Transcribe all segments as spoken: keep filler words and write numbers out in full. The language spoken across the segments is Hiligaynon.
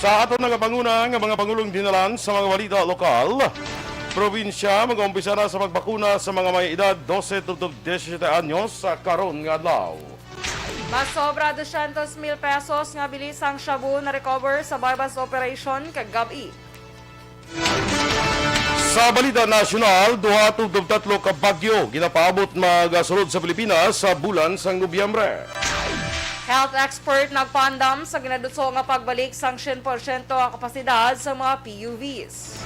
Sa aton nagapanguna nga mga pangulong dinalan sa mga balita lokal, probinsya mag-umpisa na sa pagbakuna sa mga may edad dose tubtob disisiete anyos sa karon nga adlaw. Masobra dosyentos mil pesos nga bili sang shabu na-recover sa buy-bust operation kagab-i. Sa balita nasyonal, duha tubtob tatlo ka bagyo ginapaabot magasulod sa Pilipinas sa bulan sang Nobyembre. Health expert nagpaandam sa ginaduso nga pagbalik sang syen porsyento nga kapasidad sa mga P U Vs.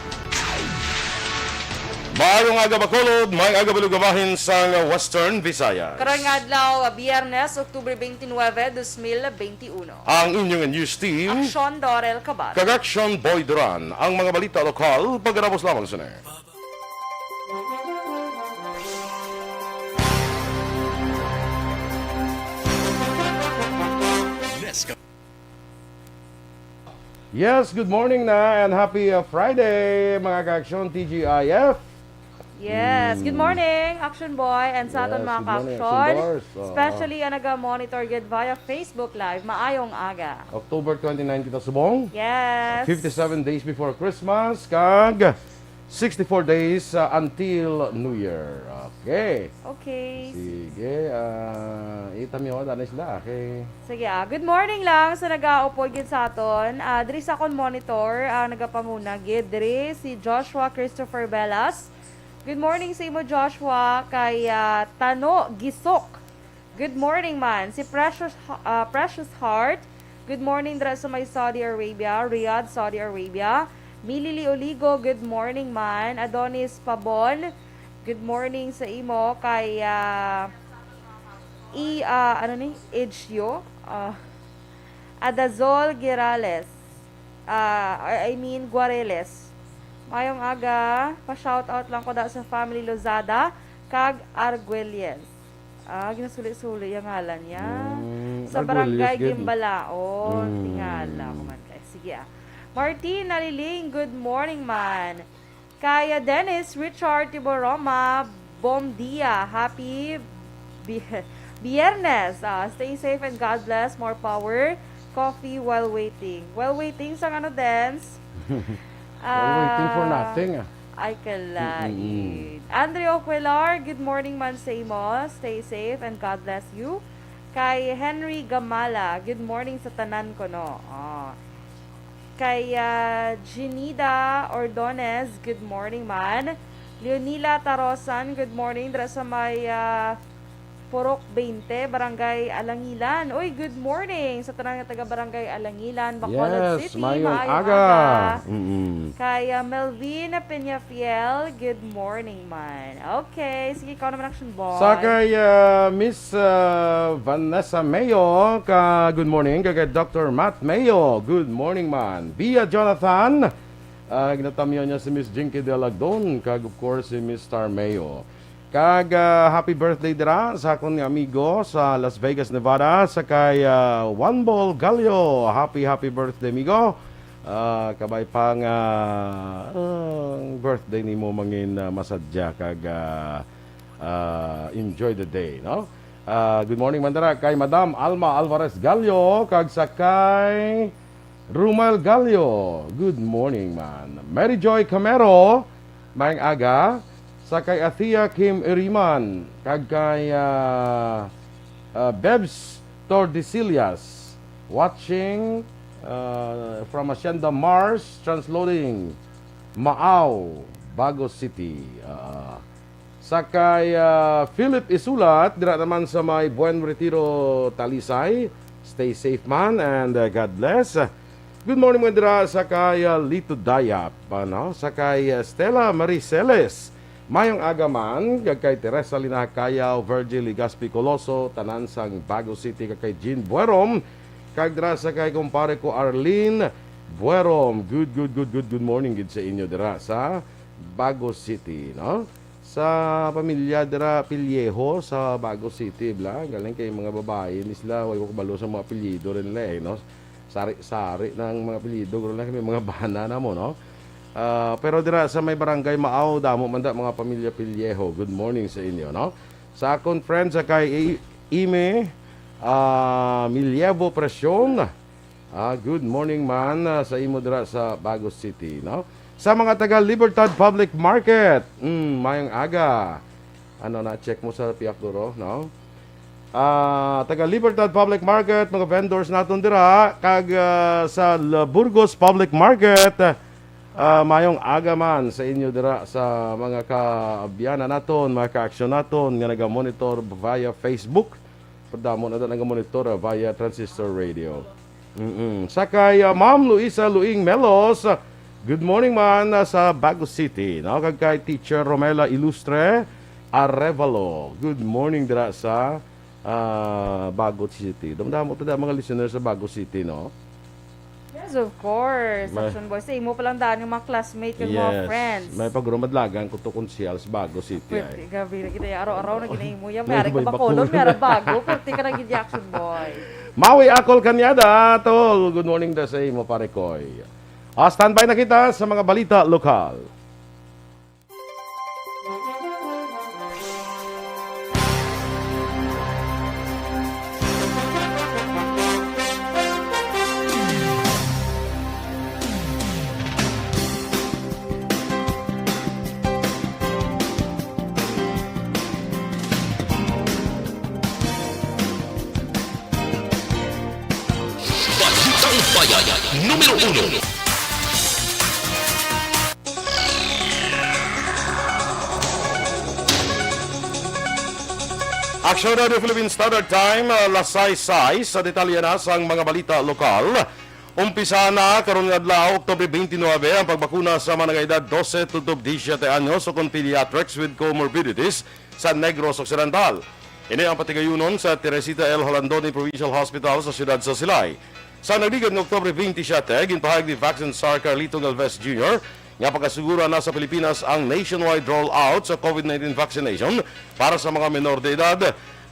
Maayong aga, Bacolod, maayong aga, Balugabahin sang Western Visayas. Karon nga adlaw, Biyernes, October twenty-nine, twenty twenty-one. Ang inyong news team, Aksyon Dorel Cabal kag Aksyon Boy Duran. Ang mga balita lokal, pagkatapos lamang sini. Yes, good morning na and happy, uh, Friday, mga ka-aksyon, T G I F. Yes, good morning, Action Boy, and sa aton mga ka-aksyon, especially ang naga-monitor gid via Facebook Live. Maayong aga. October twenty-nine kita subong. Yes. Fifty-seven days before Christmas, kag sixty-four days, uh, until New Year. Okay. Okay. Sige, ah, ita mi, oh, dali sila. Okay. Sige, ah, good morning lang sa nagaupod gid sa aton. Ah, diri sa akon monitor, ah, nagapanguna gid diri si Joshua Christopher Velas. Good morning sa imo, Joshua, kay, ah, Tano Gisok. Good morning man. Si Precious, ah, Precious Heart, good morning dira sa may Saudi Arabia, Riyadh, Saudi Arabia. Mili Lioligo, good morning man. Adonis Pabon, good morning sa imo. Kay, ah, i, ah, ano ni? Edgio? Ah, Adazol Girales. Ah, I, I mean, Guareles. Mayong aga. Pa-shoutout lang ko da sa family Lozada kag Arguelles. Ah, ginasuli-suli yung ngalan niya. Mm, Sa Arguelles Barangay gid. Gimbalaon. Mm. Tingala ko man kay. Sige, ah. Martin Naliling, good morning man. Kaya Dennis Richard Tiboroma, bom dia. Happy bi-, Biyernes. Ah, stay safe and God bless. More power. Coffee while waiting. While waiting sa ano, Dens? While waiting for Ah, nothing, ah. Ay, kalain. Mm-mm. Andre Ocuelar, good morning man sa imo. Stay safe and God bless you. Kay Henry Gamala, good morning sa tanan ko, no? Ah. Kay, ah, Jinida Ordonez, good morning man. Leonila Tarosan, good morning. Dira sa may, ah, Purok twenty, Barangay Alangilan. Uy, good morning sa tanan nga taga Barangay Alangilan, Bacolod Yes, City. Mayong aga. Mayong aga. Mm-mm. Kay, ah, Melvin Peñafiel, good morning man. Okay, sige, ikaw naman, Action Boy. Sa kay, ah, Miss, ah, Vanessa Mayo, ka, good morning. Kay, kay Doctor Matt Mayo, good morning man. Via Jonathan, ah, ginatamyaw niya si Miss Jinky Delagdon, kag of course si Miss Star Mayo. Kag, ah, happy birthday dira sa akon nga amigo sa Las Vegas, Nevada, sa kay, ah, Juan Bol Gallo. Happy, happy birthday, amigo. Ah, kabay pa nga, ah, ang birthday nimo mangin, ah, masadya kag, ah, ah, enjoy the day, no? Ah, good morning man dira kay Madam Alma Alvarez Gallo kag sa kay Rumael Gallo, good morning man. Mary Joy Camero, maayong aga. Sa kay Athea Kim Iriman, kag kay, ah, ah, Bebs Tordesillas, watching, ah, from Hacienda Mars, transloading, Maaw, Bago City. Ah, Sa kay, ah, Philip Isulat, dira naman sa may Buen Retiro, Talisay. Stay safe man and, ah, God bless. Good morning, mga dira sa kay, ah, Lito Dayap, ano? Sa kay, ah, Stella Marie Celes. Mayong aga man, kag kay Teresa Linacayaw, Virgil Legaspi Coloso, tanan sang Bago City, kag kay Jean Buerom, kag dira sa kay kumpare ko Arlene Buerom. Good, good, good, good, good morning gid sa inyo dira sa Bago City, no? Sa pamilya dira Pillejo sa Bago City, bla. Galing kay mga babayi ni sila, way ko kabalo sa mga apelyido rin nila, eh, no? Sari-sari ng mga apelyido, guro lang kami mga bana na mo, no? Ah, pero dira sa may barangay Maaw, damo man da mga pamilya Pillejo. Good morning sa inyo, no? Sa akon friend sa kay I-, Ime, ah, Milievo Presyon, Ah, good morning man, ah, sa imo dira sa Bago City, no? Sa mga taga Libertad Public Market, mm, mayong aga. Ano na, check mo sa piyak duro, no? Ah, taga Libertad Public Market, mga vendors naton dira, kag, ah, sa La Burgos Public Market, ah, mayong aga man sa inyo dira sa mga kaabyanan naton, mga ka-aksyon naton nga naga-monitor via Facebook. Padamo na da naga-monitor, ah, via Transistor Radio. Mm-mm. Sa kay, ah, Ma'am Luisa Luing Melos, ah, good morning man, ah, sa Bago City, no? Kag kay Teacher Romela Ilustre Arevalo, good morning dira sa, ah, Bago City. Damdamo ta da mga listeners sa Bago City, no? Yes, of course. Ma- Action Boy. Sa imo pa lang daan yung mga classmate, yung mga Yes. friends. May pagrumadlagan ko to kung siyals Bago City Pwede, ay. Gabi na kita, araw-araw na ginahimo yan. May May ari ka may Bacolod, bakuna. may ara Bago. Pwede ka na gid Action Boy. Maui Akol Kanyada, tol. Good morning da sa imo, pare Koy. Ah, standby na kita sa mga balita lokal. Balitang Bayan, numero uno. Aksyon Radio Philippine Standard Time, ah, alas sais sais. Sa detalye na sang mga balita lokal. Umpisa na karon nga adlaw, Oktubre twenty-nine, ang pagbakuna sa mga nagaedad dose tubtob disiyete anyos o kon pediatrics with comorbidities sa Negros Occidental. Ini ang patigayunon sa Teresita L. Holandoni Provincial Hospital sa siyudad sa Silay. Sa nagligad nga Oktubre twenty-seven, ginpahayag ni Vaccine Czar Carlito Galvez Junior nga pagkasugura na sa Pilipinas ang nationwide rollout sa COVID nineteen vaccination para sa mga menor de edad,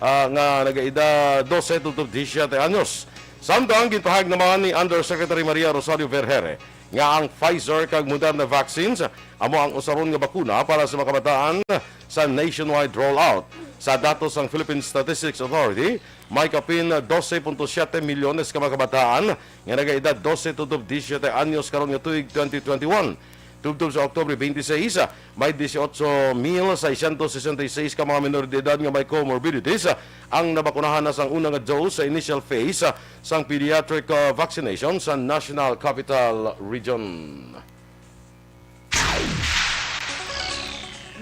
ah, nga nagaedad dose tubtob disiyete anyos. Samtang ginpahayag naman ni Undersecretary Maria Rosario Vergeire nga ang Pfizer kag Moderna vaccines amo ang usaron nga bakuna para sa mga kabataan sa nationwide rollout. Sa datos sang Philippine Statistics Authority, may kapin dose punto siyete milyones ka mga kabataan nga nagaedad dose tubtob disiyete anyos karon nga tuig twenty twenty-one. Tubtob sa Oktubre twenty-six, may dieciocho mil seiscientos sesenta y seis ka mga menor de edad nga may comorbidities ang nabakunahan na sang una nga dose sa initial phase sang pediatric, uh, vaccination sa National Capital Region.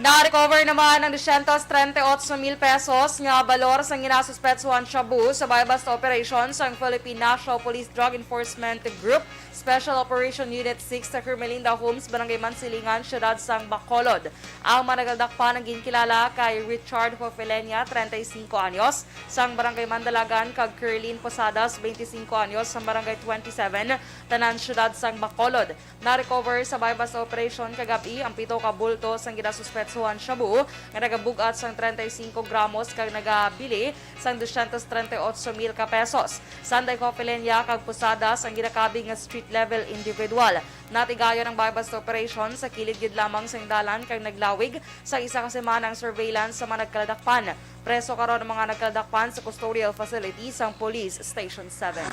Na-recover naman ang doscientos treinta y ocho mil pesos nga balor sang ginasuspetsuhan shabu sa buy-bust operation sang Philippine National Police Drug Enforcement Group Special Operation Unit six sa Hermelinda Homes, Barangay Mansilingan, Siyudad sang Bacolod. Ang mga nagaldakpan ang ginkilala kay Richard Hofelenia, treinta y cinco anyos, sang Barangay Mandalagan, kag Kerlin Posadas, veinticinco anyos, sang Barangay twenty-seven, tanan siyudad sang Bacolod. Na-recover sa buy-bust operation kagab-i ang pito ka bulto sang ginasuspetsuhan shabu nga nagabug-at sang treinta y cinco gramos kag nagabili sang doscientos treinta y ocho mil ka pesos. Sanday Cofelenia kag Posadas ang ginakabig nga street level individual. Natigayon ang buy-bust operation sa kilid gid lamang sang dalan kag naglawig sa isa ka semana ang surveillance sa mga nagkaladakpan. Preso karon ang mga nagkaladakpan sa custodial facility sang Police Station seven.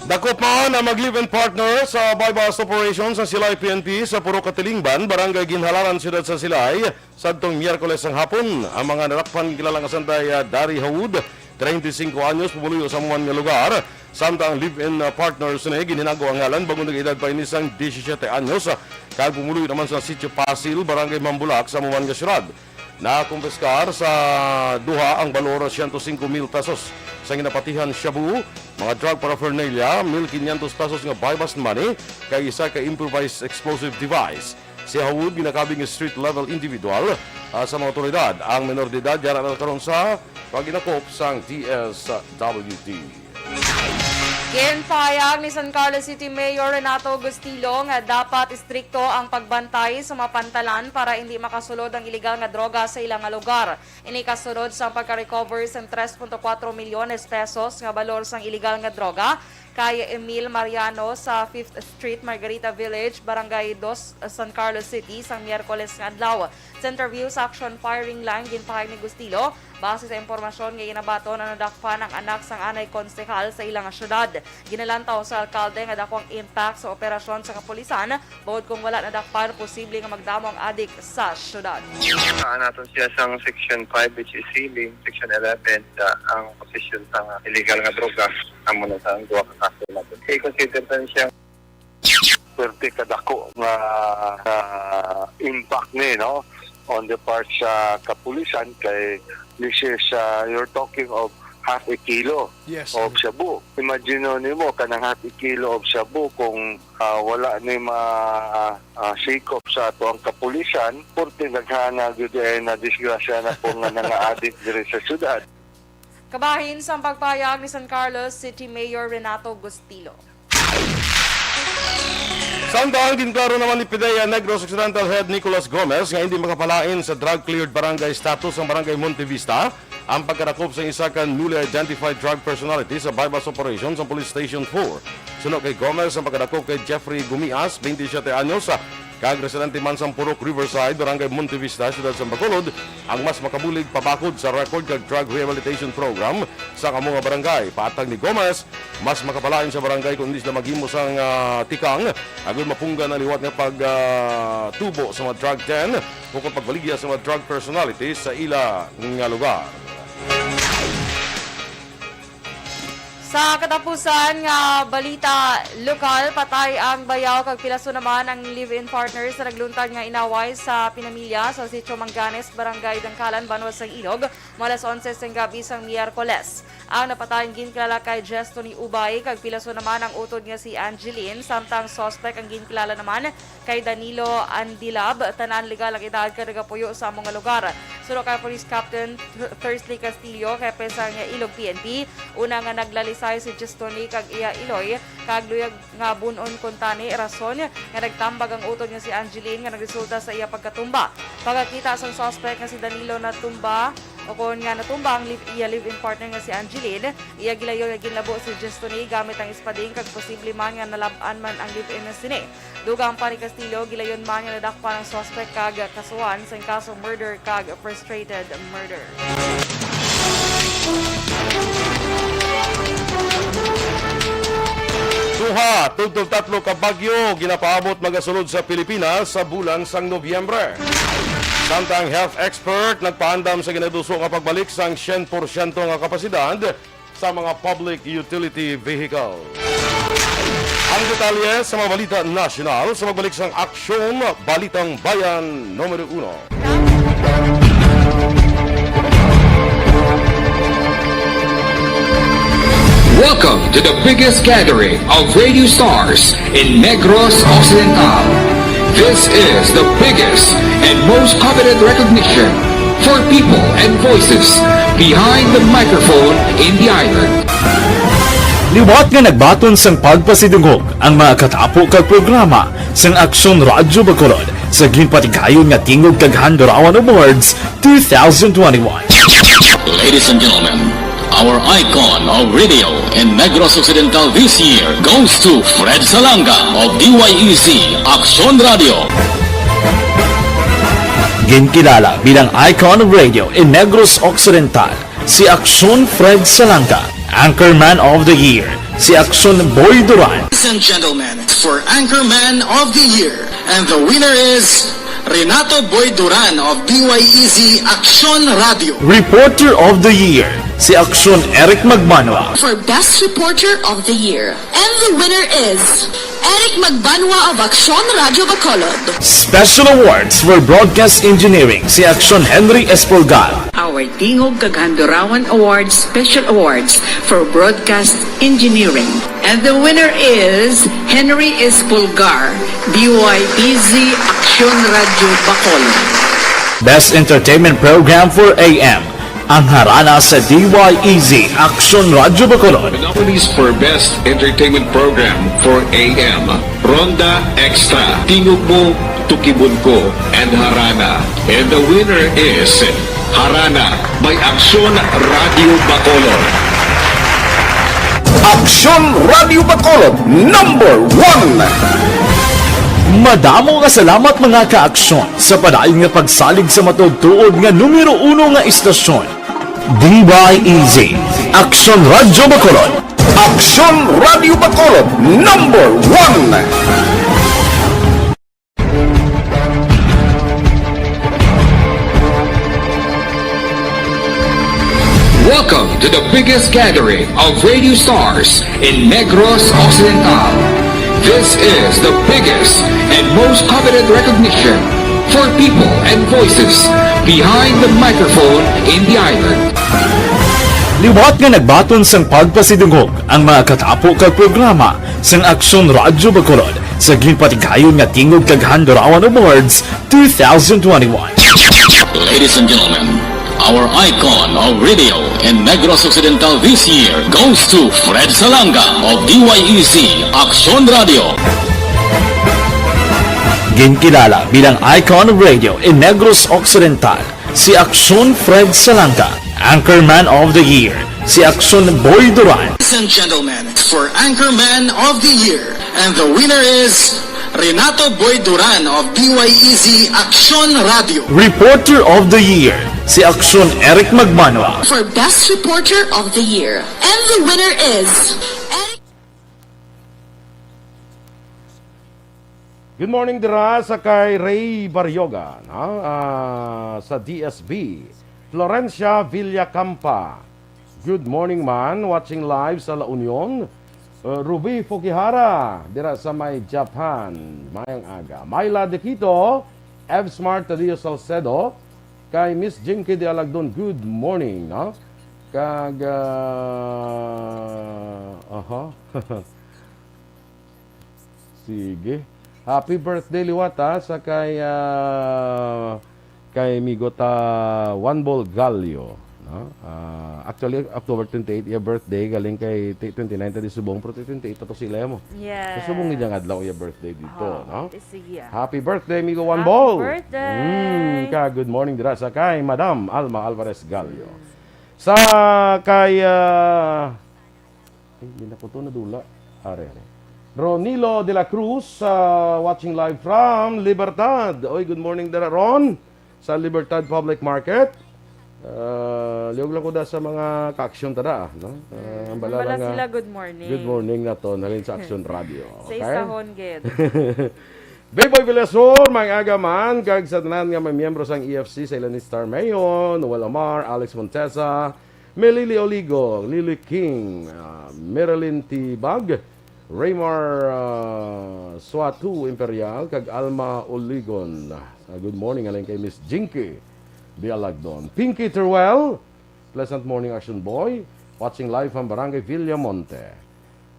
Dakop man ang mag-live-in partner sa buy-bust operation sa Silay P N P sa Purok Katilingban, Barangay Ginhalaran, Siyudad sa Silay, sadtong Miyerkules sang hapon. Ang mga nadakpan kilala nga sanday, ah, Dari Haud, treinta y cinco anyos, pumuluyo sa amo man nga lugar. Samtang ang live-in, ah, partner sini, ginhinago ang ngalan, bangod nag-edad pa ini sang disisyete anyos, ah, kag pumuluyo naman sa Sitio Pasil, Barangay Mambulak, sa amo man nga syudad. Nakumpiskar sa duha ang balor, siyento singko mil pesos sa ginapatihan shabu, mga drug paraphernalia, mil quinientos pesos nga buy-bust money, kag isa ka improvised explosive device. Si Haud ginakabig nga street level individual, ah, sa mga otoridad. Ang menor de edad yara na karon sa paghinakop sang D S W D. Ginpahayag ni San Carlos City Mayor Renato Gustilo nga dapat istrikto ang pagbantay sa mga pantalan para hindi makasulod ang iligal nga droga sa ila nga lugar. Ini kasunod sang pagka-recover sang tres punto kuwatro milyones pesos nga balor sang iligal nga droga kay Emil Mariano sa Fifth Street, Margarita Village, Barangay Dos, San Carlos City, sang Miyerkules nga adlaw. Sa interview sa Action Firing Line, ginpahayag ni Gustilo, base sa impormasyon nga ginabaton, ang nadakpan ang anak sang anay konsehal sa ila nga syudad. Ginalantaw sa alkalde nga dakwang impact sa operasyon sa kapulisan, bangod kung wala nadakpan, posible nga magdamo ang adik sa syudad. Saan naton siya sang section five, which is sealing, section eleven, the, ang possession sang illegal nga droga, amo na sa ang duha ka kaso naton. I-consider pa siya. Swerte kadako nga, nga impact ni, no, on the part sa kapulisan kay this is, uh, you're talking of half a kilo Yes. of shabu. Imagine nimo kanang half a kilo of shabu kung, ah, wala ni ma, ah, sikop sa ato ang kapulisan, purti naghana gyud ay na disgrasya na po nga nangaadik diri sa syudad. Kabahin sang pagpahayag ni San Carlos City Mayor Renato Gustilo. Samtang ginklaro naman ni PDEA Negros Occidental Head Nicolas Gomez nga hindi makapalain sa drug-cleared barangay status ang Barangay Montevista ang pagkadakop sa isa ka newly identified drug personality sa buy-bust operation sa Police Station four. Suno kay Gomez, ang pagkadakop kay Jeffrey Gumias, twenty-seven anyos, kag residente man sang Purok Riverside, Barangay Montevista, Siyudad sang Bacolod, ang mas makabulig pabakod sa record kag drug rehabilitation program sa amo nga barangay. Patag ni Gomez, mas makapalain sa barangay kung hindi sila maghimo sang, ah, tikang, agud mapunggan ang liwat nga pag, ah, tubo sa mga drug den ukon pagbaligya sa mga drug personality sa ila nga lugar. Sa katapusan nga balita lokal, patay ang bayaw kag pilason naman ang live-in partner sa nagluntad nga inaway sa pinamilya sa Sitio Manganes, Barangay Dangkalan, Banwa sang Ilog, mga alas onse sang gabi sang Miyerkules. Ang napatay ang ginkilala kay Jestoni Ubay, kag pilason naman ang utod nga si Angeline, samtang suspect ang ginkilala naman kay Danilo Andilab, tanan legal ang edad kag nagapuyo sa amo nga lugar. Suno kay Police Captain Th-, Thursley Castillo, hepe sang Ilog P N P, una nga naglalisay si Justoni kag iya iloy, kag luyag nga bun-on kuntani rason nga nagtambag ang utod nga si Angeline nga nagresulta sa iya pagkatumba. Pagkakita sang suspect nga si Danilo natumba, o kon nga natumba ang live, iya live-in partner nga si Angeline, iya gilayon nga ginlabo si Justoni gamit ang espading kag posible man nga nalab-an man ang live-in na sini. Dugang pa ni Castillo, gilayon man nga nadakpan ang suspect kag kasuhan sang kasong murder kag frustrated murder. Duha tubtob tatlo ka bagyo ginapaabot magasulod sa Pilipinas sa bulan sang Nobyembre. Samtang health expert nagpaandam sa ginaduso nga pagbalik sang syen porsyento nga kapasidad sa mga public utility vehicle. Ang detalye sa mga balita nasyonal sa pagbalik sang Aksyon Balitang Bayan Numero Uno. Welcome to the biggest gathering of radio stars in Negros Occidental. This is the biggest and most coveted recognition for people and voices behind the microphone in the island. Liwat nga nagbaton sang pagpasidungog ang mga katapo kag programa sang Aksyon Radyo Bacolod sa ginpatigayon nga Tingog kag Handurawan Awards two thousand twenty-one. Ladies and gentlemen, our icon of radio in Negros Occidental this year goes to Fred Salanga of D Y E Z Aksyon Radio. Ginkilala bilang icon of radio in Negros Occidental si Aksyon Fred Salanga, Anchorman of the Year si Aksyon Boy Duran. Ladies and gentlemen, for Anchorman of the Year, and the winner is Renato Boy Duran of D Y E Z Aksyon Radio. Reporter of the Year si Aksyon Eric Magbanwa. For Best Reporter of the Year, and the winner is Eric Magbanwa of Aksyon Radio Bacolod. Special Awards for Broadcast Engineering si Aksyon Henry Espolgar. Our Tingog kag Handurawan Awards Special Awards for Broadcast Engineering. And the winner is Henry Espolgar, D Y E Z Aksyon Radio Bacolod. Best Entertainment Program for A M, ang Harana sa D Y E Z Aksyon Radio Bacolod. The nominees for Best Entertainment Program for A M, Ronda Extra, Tingog Mo, Tukibon Ko, and Harana. And the winner is Harana by Aksyon Radio Bacolod. Aksyon Radio Bacolod, number one. Madamo nga salamat, mga ka-aksyon, sa padayon nga pagsalig sa matuod-tuod nga numero uno nga istasyon, D Y E Z, Aksyon Radyo Bacolod. Aksyon Radyo Bacolod, number one. Welcome to the biggest gathering of radio stars in Negros Occidental. This is the biggest and most coveted recognition for people and voices behind the microphone in the island. Liwat nga nagbaton sang pagpasidungog ang mga katapo kag programa sang Aksyon Radyo Bacolod sa ginpatigayon nga Tingog kag Handurawan Awards two thousand twenty-one. Ladies and gentlemen, our icon of radio in Negros Occidental this year goes to Fred Salanga of D Y E Z Aksyon Radio. Ginkilala bilang icon of radio in Negros Occidental si Aksyon Fred Salanga, Anchorman of the Year si Aksyon Boy Duran. Ladies and gentlemen, for Anchorman of the Year, and the winner is Renato Boy Duran of D Y E Z Aksyon Radio. Reporter of the Year si Aksyon Eric Magbanwa. For Best Reporter of the Year, and the winner is Eric. Good morning dira sa kay Ray Barrioga, no? Ah, sa D S B. Florencia Villacampa. Good morning man, watching live sa La Union. Uh, Ruby Fukihara, dira sa may Japan. Mayang aga. Myla De Quito, Ev Smart Tadeo Salcedo, kay Miss Jinky de Alagdon, good morning, no? Kag, ah, aha. Sige. Happy birthday liwat, ha, sa kay, ah, kay Migo ta Juan Bol Gallo, no? Ah, actually, October twenty-eight iya birthday, galing kay ti-, twenty-nine ta di subong, pero ti-, twenty-eight ta to sila mo. Yes. Sa subong gid ang adlaw iya birthday dito, Oh, no? Sige, ah. Happy birthday, Migo Juan Happy Bol. Birthday. Mm, ka, good morning dira sa kay Madam Alma Alvarez Gallo. Mm. Sa kay, ah, Ay, hindi na ko to nadula. Are, are. Ronilo de la Cruz, uh, watching live from Libertad. Oy, good morning dira, Ron, sa Libertad Public Market. Uh, liog lang ko da sa mga ka-aksyon ta da, no? Uh, ang bala Wala lang, ah, sila, good morning. Good morning na to, nalin sa Aksyon Radio. Sa Okay? Isahon, gid. Beboy Villasor, may aga man, kag sa tanan nga may miyembro sang E F C, sa Ilanis Star Mayon, Noel Amar, Alex Montesa, Melili Oligo, Lily King, ah, Marilyn Tibag, Raymar, ah, Suatu Imperial, kag Alma Oligon. Ah, good morning, alin kay Miss Jinky Bialagdon. Pinky Teruel, pleasant morning, Action Boy. Watching live from Barangay Villamonte.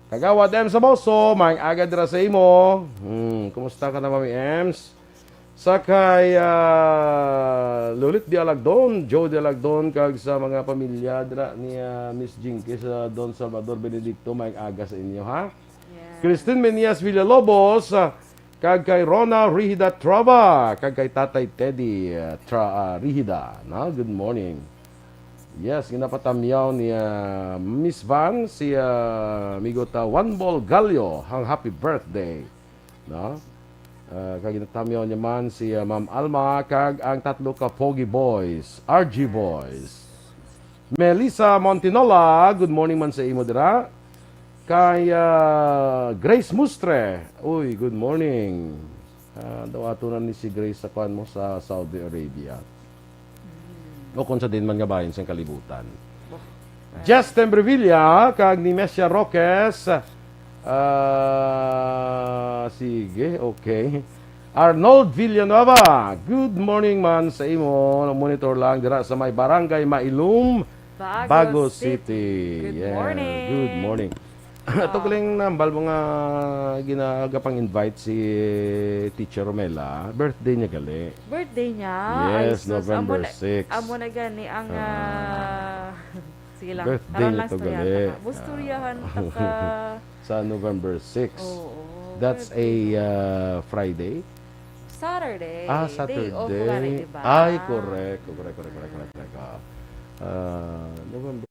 Kagawad M Samoso, may aga dira sa imo. Hmm, kumusta ka na, Mami Ems? Sa kay, ah, Lulit di Alagdon, Joe di Alagdon, kag sa mga pamilya dira ni, ah, Miss Jinky sa Don Salvador Benedicto, may aga sa inyo, ha? Yes. Christine Menias Villalobos, ah, kag kay Rona Rihida Traba, kag kay Tatay Teddy, ah, Tra-, ah, Rihida, no? Good morning. Yes, ginapatamyaw ni, ah, Miss Van si, ah, amigo ta Juan Bol Gallo, ang happy birthday. No? Ah, kag ginatamyaw niya man si, ah, Ma'am Alma kag ang tatlo ka Foggy Boys, R G Boys. Melissa Montinola, good morning man sa imo dira. Kay, ah, Grace Mustre, uy, good morning. Ah, daw ato na ni si Grace sa kwan mo sa Saudi Arabia. O kung sa din man nga bahin sang kalibutan. Jess Tembrevilla kag ni Messia Roques. Ah, sige, okay. Arnold Villanueva, good morning man sa imo. Monitor lang dira sa may Barangay Mailum, Bago Bago City. City. Good Yeah, morning. Good morning. Ato Ah. galing nambal mo nga ginagapang invite si Teacher Romela. Birthday niya gali. Birthday niya? Yes, Ay, sus. November Amo na, six. Amo na gani ang, Ah. ah, sige lang. Birthday Karon niya lang to istoryahan gali. ta ka. Istoryahan ta ka. Ah. Sa November six. Oo, That's a, birthday niya. ah, Friday? Saturday. Ah, Day off ko gani, Saturday. di ba? Ay, correct. Correct, correct, correct, correct, correct. Ah, ah, November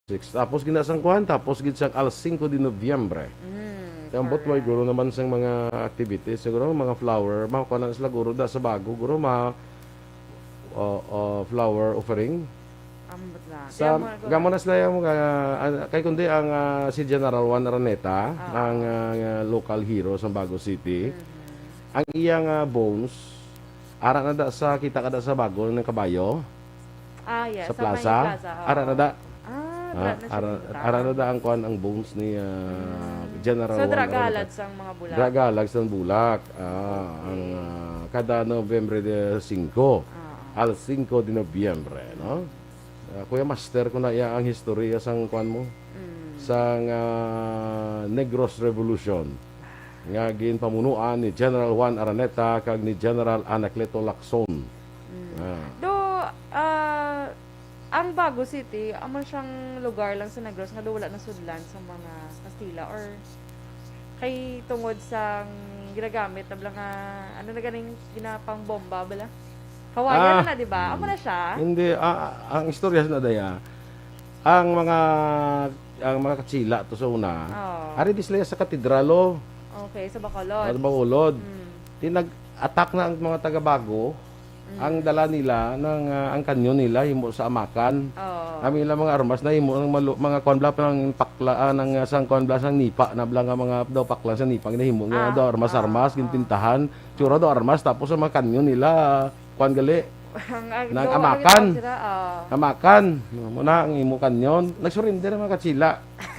six. Tapos gid na sang kuan, tapos gid sang alas singko de Nobyembre. Mm. Ambot, may guro naman sang mga activities. Siguro mga flower, makuha na sila guro da sa bago. Guro, ma, uh, uh, flower offering. Ambot na. Sa, Kaya mo na guro. Gamo na sila yung, ah, an-, kay kundi ang, ah, si General Juan Araneta, Ah. ang, ah, local hero sa Bago City. Mhm. Ang iyang, ah, bones, ara na da sa, kita ka da sa bago ng kabayo? Ah, yes, Sa sa may plaza? plaza, oo. Ara na da? Ah, Ah, dra na siya ara, nagkita. Ara na da ang kuan, ang bones ni, ah, Mm. General So, Juan dra Araneta. Galad sang mga bulak. Dra Galad sang bulak. Ah, Okay. ang, ah, kada Nobyembre de singko. Ah. Al cinco de Nobyembre, no? Ah, Kuya Master, kung na iya ang historia sang kuan mo, Mm. sang, ah, Negros Revolution, nga ginpamunuan ni General Juan Araneta kag ni General Anacleto Lacson. Mm. Ah. Do, ah, ang Bago City, amo siyang lugar lang sa Negros nga do wala nasudlan sa mga Kastila, or kay tungod sang ginagamit na bala nga, ano na ganing ginapangbomba bala? Hawaiian Ah. na, di ba? Amo na siya? Hindi, ah, ah, ang istorya na daya, ang mga, ang mga Katsila to sa una, Oo. ari di sila sa katedral, oh. Okay, sa Bacolod. Sa Bacolod. Mm. Di nag-attack na ang mga taga-Bago, Mm. ang dala nila ng, ah, ang kanyon nila himo sa Amakan. Oo. Ang ilang mga armas na himo ng malu-, mga kuan bala, ng pakla, ah, ng, ah, sang kuan bala, sang nipa na bala nga mga daw pakla sa nipa, ginahimo nga Ah, daw armas-armas, ah, ah. ginpintahan. Tsura daw armas, tapos ang mga kanyon nila, kuan gali, Ang, ang nag-, gawa na Amakan. gid sila, ah. Amakan. Muna ang imo kanyon. Nag-surrender ang mga Katsila.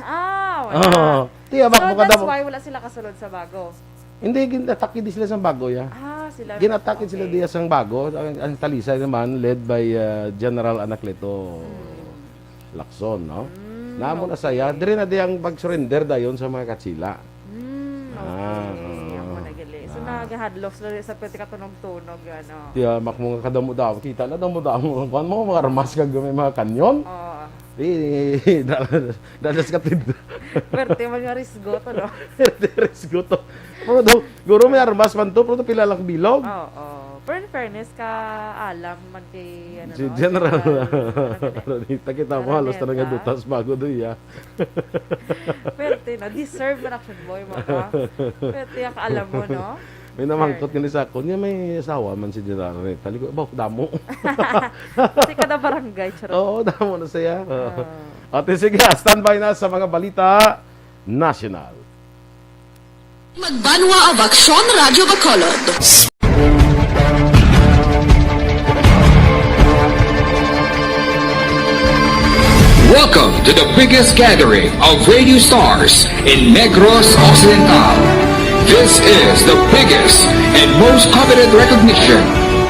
Ah, wala. Oo. Di, abak So, mo ka that's daw. why wala sila kasulod sa Bago. Hindi, gin-attack di sila sa Bago, ya. Ah, sila Gin-attack na, sila okay. diya sang Bago. Ang, ang talisay naman, led by, uh, General Anacleto Mm. Lacson, no? Mm, Namo na okay. saya. Diri na di ang pag-surrender dayon sa mga Katsila. Mm, okay. Ah, oo. Amo na gali. So, Ah. nagahadlok sila sa pwede katunog-tunog, ano. Tiya, mak-, mga kadamo-damo. Kita na damo-damo. Ang kuwan mo, mga armas kag may mga kanyon. Oo. Di, dalas, dalas ka tid-, Pwerte man nga risgo to, no? Pwerte risgo to. Pero do, guro may armas man to, pero do pila lang bilog. Oo. Pero in fairness ka, alam man kay, ano, Si no, General General Araneta, kita mo, halos Araneta. Talaga dutas bago do, ya. Pwerte na. Deserve man action, boy, maka. Pwerte ang kaalam mo, no? May namangkot Fair. Nga ni sa akon, niya may asawa man si General Araneta. Ligo, "Bah, damo." Kasi kada barangay, charot. Oo, damo na siya. Oo. Ah. Ate, sige, standby na sa mga balita nasyonal. Magbanwa of Aksyon Radyo Bacolod. Welcome to the biggest gathering of radio stars in Negros Occidental. This is the biggest and most coveted recognition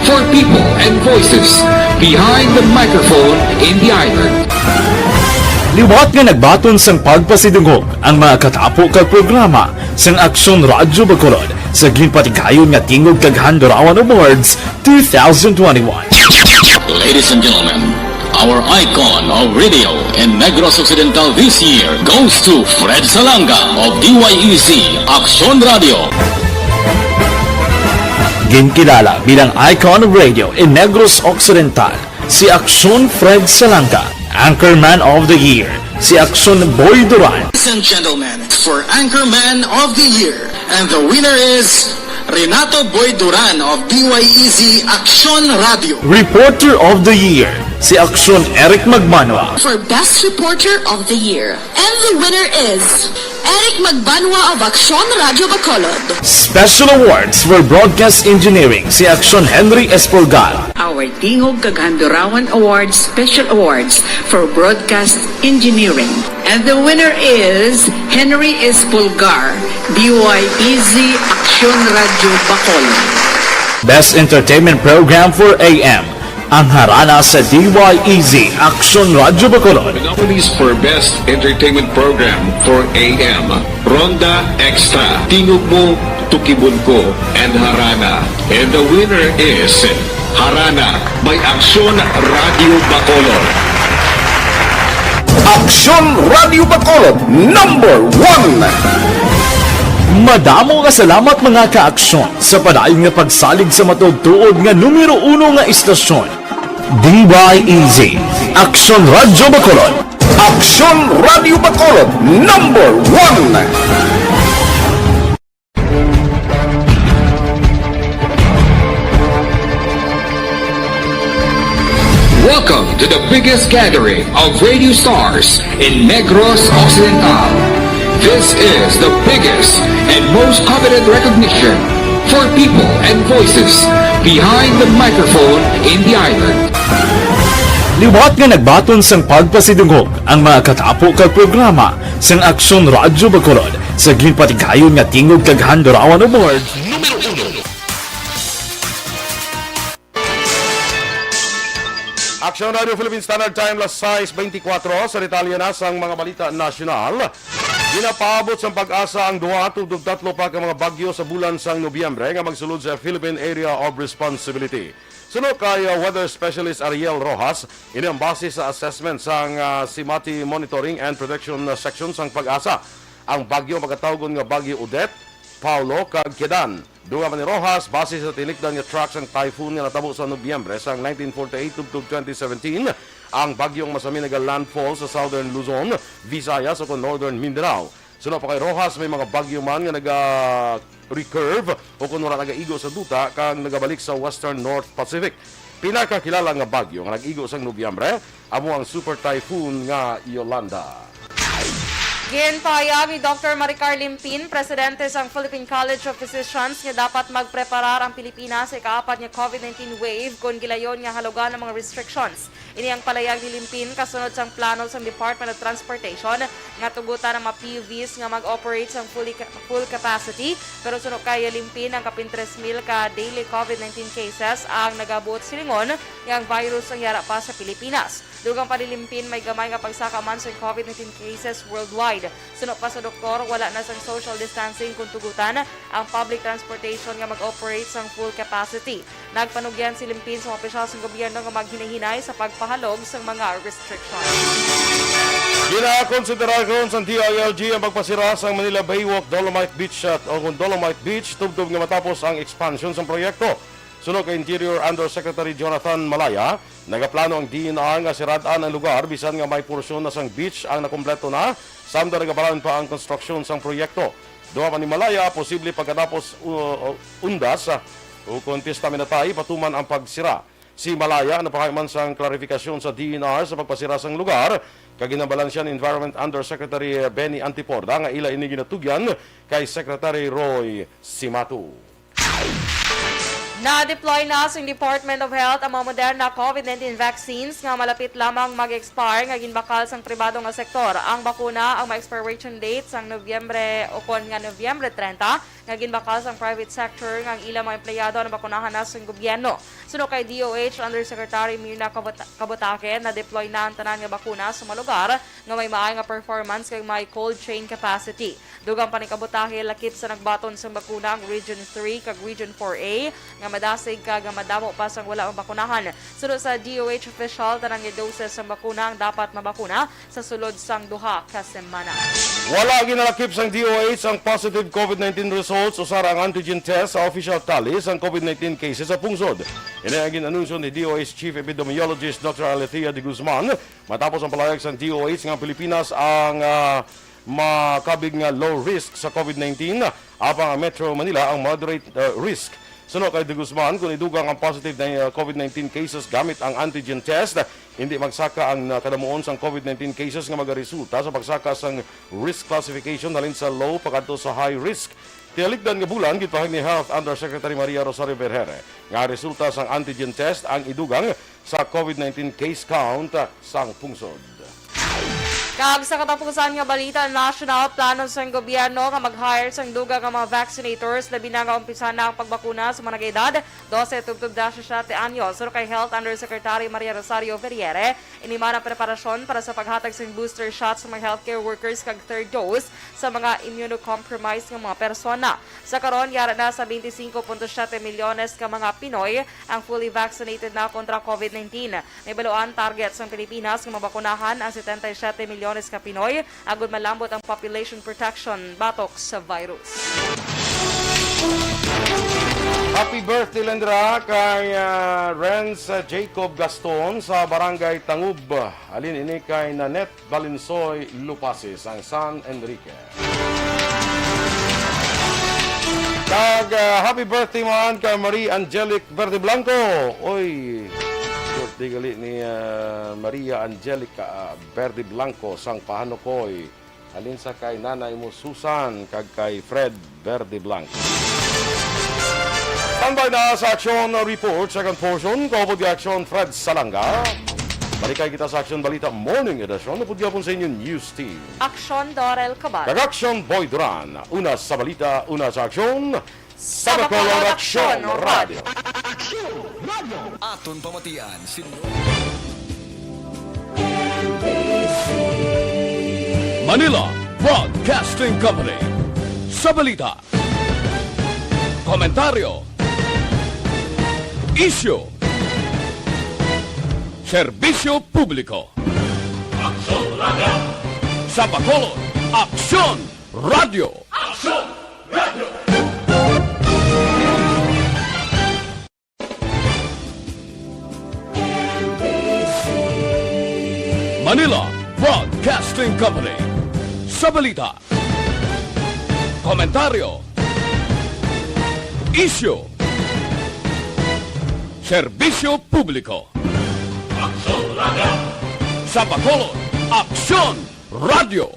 for people and voices behind the microphone in the island. Liwat nga nagbaton sang pagpasidungog ang mga katapo kag programa sang Aksyon Radyo Bacolod sa ginpatigayon nga Tingog kag Handurawan Awards two thousand twenty-one. Ladies and gentlemen, our icon of radio in Negros Occidental this year goes to Fred Salanga of D Y E Z Aksyon Radio. Ginkilala bilang icon of radio in Negros Occidental si Aksyon Fred Salanga, Anchorman of the Year si Aksyon Boy Duran. Ladies and gentlemen, for Anchorman of the Year, and the winner is Renato Boy Duran of D Y E Z Aksyon Radio. Reporter of the Year si Aksyon Eric Magmanwa. For Best Reporter of the Year, and the winner is Eric Magbanwa of Aksyon Radyo Bacolod. Special Awards for Broadcast Engineering si Aksyon Henry Espolgar. Our Tingog kag Handurawan Awards Special Awards for Broadcast Engineering. And the winner is Henry Espolgar, D Y E Z Aksyon Radyo Bacolod. Best Entertainment Program for A M, ang Harana sa D Y E Z Aksyon Radyo Bacolod. The nominees for Best Entertainment Program for A M, Ronda Extra, Tingog Mo, Tukibon Ko, and Harana. And the winner is Harana by Aksyon Radyo Bacolod. Aksyon Radyo Bacolod, number one. Madamo nga salamat, mga ka-aksyon, sa padayon nga pagsalig sa matuod-tuod nga numero uno nga istasyon, D Y E Z, Aksyon Radyo Bacolod. Aksyon Radyo Bacolod, number one. biggest gathering of radio stars in Negros Occidental. This is the biggest and most coveted recognition for people and voices behind the microphone in the island. Liwat nga nagbaton sang pagpasidungog ang mga katapo kag programa sang Aksyon Radyo Bacolod sa ginpatigayon nga Tingog kag Handurawan Award. Numero uno. Aksyon Radio Philippine Standard Time, las sais beintikwatro. Sa detalye na sang mga balita nasyonal, ginapaabot sang PAGASA ang duha tubtob tatlo pa ka mga bagyo sa bulan sang Nobyembre nga magsulod sa Philippine Area of Responsibility. Suno kay, uh, weather specialist Ariel Rojas, ini ang base sa assessment sang, uh, Simati Monitoring and Prediction, uh, Section sang PAGASA. Ang bagyo ang pagkatawgon nga Bagyo Odette, Paulo, kag Kedan. Dugang pa ni Rojas, base sa tinikdan nga track sang typhoon nga natabo sa Nobyembre sang nineteen forty-eight tubtob twenty seventeen, ang bagyo ang masami naga-landfall sa Southern Luzon, Visayas, o kon Northern Mindanao. Suno pa kay Rojas, may mga bagyo man nga naga-recurve o kon wala nagaigo sa duta kag nagabalik sa Western North Pacific. Pinakakilala nga bagyo nga nag-igo sang Nobyembre amo ang Super Typhoon nga Yolanda. Ginpahayag ni Doktor Maricar Limpin, presidente sang Philippine College of Physicians, nga dapat magpreparar ang Pilipinas sa ikaapat nga COVID nineteen wave kon gilayon nga halugan ang mga restrictions. Ini ang palayag ni Limpin kasunod sang plano sang Department of Transportation nga tugutan ang mga P U Vs nga mag-operate sang fully ca-, full capacity, pero suno kay Limpin, ang kapin tres mil ka daily COVID nineteen cases ang nagabuot silingon nga ang virus ang yara pa sa Pilipinas. Dugang pa ni Limpin, may gamay nga pagsaka man sa COVID nineteen cases worldwide. Suno pa sa doktor, wala na sang social distancing kung tugutan ang public transportation nga mag-operate sang full capacity. Nagpanugyan si Limpin sa mga opisyal sang gobyerno nga maghinay-hinay sa pagpahalog sang mga restrictions. Ginakonsiderahan sang D I L G ang pagpasira sang Manila Baywalk Dolomite Beach, uh, o kon Dolomite Beach, tubtob nga matapos ang expansion sang proyekto. Suno kay Interior Undersecretary Jonathan Malaya, nagaplano ang D E N R nga sirad-an ang lugar bisan nga may porsyon na sang beach ang nakompleto na, samtang nagabalan pa ang konstruksyon sang proyekto. Dugang pa ni Malaya, posible pagkatapos, uh, undas, uh, o kon pista minatay, patuman ang pagsira. Si Malaya nagpahayag man sang klarifikasyon sa D E N R sa pagpasira sang lugar, kag ginabalansya ni Environment Undersecretary Benny Antiporda nga ila ini ginatugyan kay Secretary Roy Cimatu. Na-deploy na sang Department of Health ang mga Moderna COVID nineteen vaccines nga malapit lamang mag-expire nga ginbakal sang pribado nga sektor. Ang bakuna ang may expiration date sang Nobyembre, o kon nga Nobyembre treinta, nga ginbakal sang private sector nga ang ilang mga empleyado nabakunahan na sang gobyerno. Suno kay D O H Undersecretary Mirna Kabota-, Kabutaque, na-deploy na ang tanan nga bakuna sa mga lugar nga may maayo nga performance kag may cold chain capacity. Dugang pa ni Kabutaque, lakip sa nagbaton sang bakuna ang Region three kag Region four A, nga madasig kag nga madamo pa sang wala mabakunahan. Suno sa D O H official, tanan nga doses sang bakuna ang dapat mabakuna sa sulod sang duha ka semana. Wala ginalakip sang D O H ang positive COVID nineteen results usara ang antigen test sa official tally sang COVID nineteen cases sa pungsod. Ini ang gin-anunsyo ni D O H Chief Epidemiologist Doctor Alethea de Guzman matapos ang palayag sang D O H nga ang Pilipinas ang, ah, makabig nga low risk sa COVID nineteen, apang ang Metro Manila ang moderate, ah, risk. Suno kay De Guzman, kung idugang ang positive na, uh, COVID nineteen cases gamit ang antigen test, hindi magsaka ang, uh, kadamuon sang COVID nineteen cases nga magaresulta sa pagsaka sang risk classification halin sa low pakadto sa high risk. Tinalikdan nga bulan, gipahayag ni Health Undersecretary Maria Rosario Vergeire nga resulta sang antigen test ang idugang sa COVID nineteen case count sang pungsod. Kag sa katapusan nga balita nasyonal, plano sang gobyerno nga mag-hire sang dugang nga mga vaccinators, labi na nga umpisa na ang pagbakuna sa mga nag-edad dose tubtob disisyete anyos. Suno kay Health Undersecretary Maria Rosario Vergeire, ini man ang preparasyon para sa paghatag sang booster shot sa mga healthcare workers kag third dose sa mga immunocompromised nga mga persona. Sa karon, yara na sa twenty-five point siete milyones ka mga Pinoy ang fully vaccinated na kontra COVID nineteen. Nahibaluan, target sang Pilipinas nga mabakunahan ang setenta y siete milyones ka Pinoy agud malambot ang population protection batok sa virus. Happy birthday, Lendra, kay, ah, Renz, ah, Jacob Gaston sa Barangay Tangub. Halin ini kay Nanette Valensoy Lupasis, ang San Enrique. Kag, ah, happy birthday man kay Marie Angelic Verde Blanco. Oy, good Di gali ni, ah, Maria Angelica, ah, Verde Blanco sang Pahanukoy. Halin sa kay Nanay mo Susan kag kay Fred Verde Blanco. Standby na sa Aksyon Report, second portion. Kaupod kay Aksyon Fred Salanga. Balikay kita sa Aksyon Balita Morning Edition. Upod gyapon sa inyo News Team. Aksyon Dorel Cabal. Kag Aksyon Boy Duran. Una sa balita, una sa aksyon. Sa Bacolod, Aksyon Radio. Aton pamatian si Manila Broadcasting Company. Sa balita, komentaryo, isyu, serbisyo publiko. Sa Bacolod, Aksyon Radio. Manila Broadcasting Company. Sa balita, komentaryo, isyu, serbisyo publiko. Sa Bacolod, Aksyon Radio.